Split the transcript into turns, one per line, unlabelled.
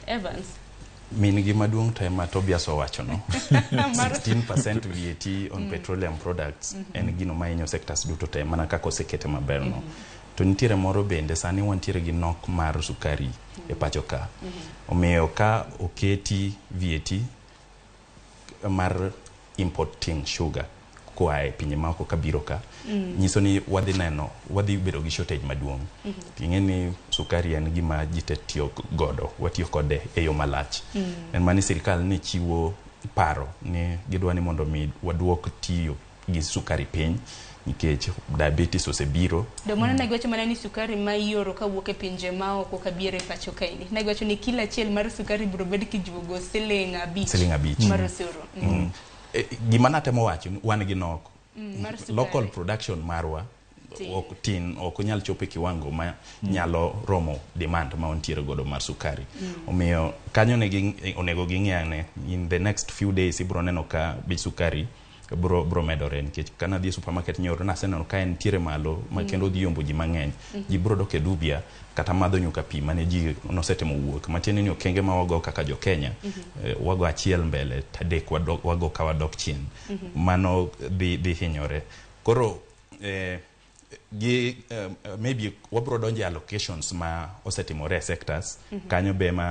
Evans.
Min gima duong' to ema Tobias owacho no. 16% VAT on petroleum products en gino mahinyo sectors duto te mana kaka osekete maber no. To nitiere moro bende, sani wantiere gi nok mar sukari e pacho ka. Omiyo ka oketi VAT mar importing sugar koa e pinje maoko kabiro ka, nyiso ni wadhi neno wadhi bedo gi shortage maduong'. Ing'e ni sukari en gima ji te tiyo godo, watiyo kode e yo malach. En mani sirikal ne chiwo paro ni gidwa ni mondo mi waduok tiyo gi sukari piny nikech diabetes osebiro.
Do mano ne giwacho mana ni sukari ma ioro kawuok e pinje maoko kabiro e pacho kaeni. Ne giwacho ni kilo achiel mar sukari biro bed kijuogo siling 5.
Siling 5.
Mar osuru.
E, gima natemo wacho ni wan gi nok.
Mar sukari.
Local production marwa
Tin.
ok tin, ok onyal chopo e kiwango ma nyalo romo demand ma wantiere godo mar sukari. Omiyo kanyo ne onego ging'i ane. In the next few days ibro neno ka bech sukari bro medore, nikech kana dhi e supermarket nyoro naseneno ka en tiere malo ma kendo dhi yombo ji mang'eny. Ji bro dok e dubia kata madho nyuka pi mane ji nosetemo wuok, matiende ni okenge ma wago kaka jo Kenya, wago achiel mbele to adek wago ka wadok chien. Mano dhi hinyore. Koro gi maybe wabro donjo e allocations ma osetimore e sectors kanyo be ma.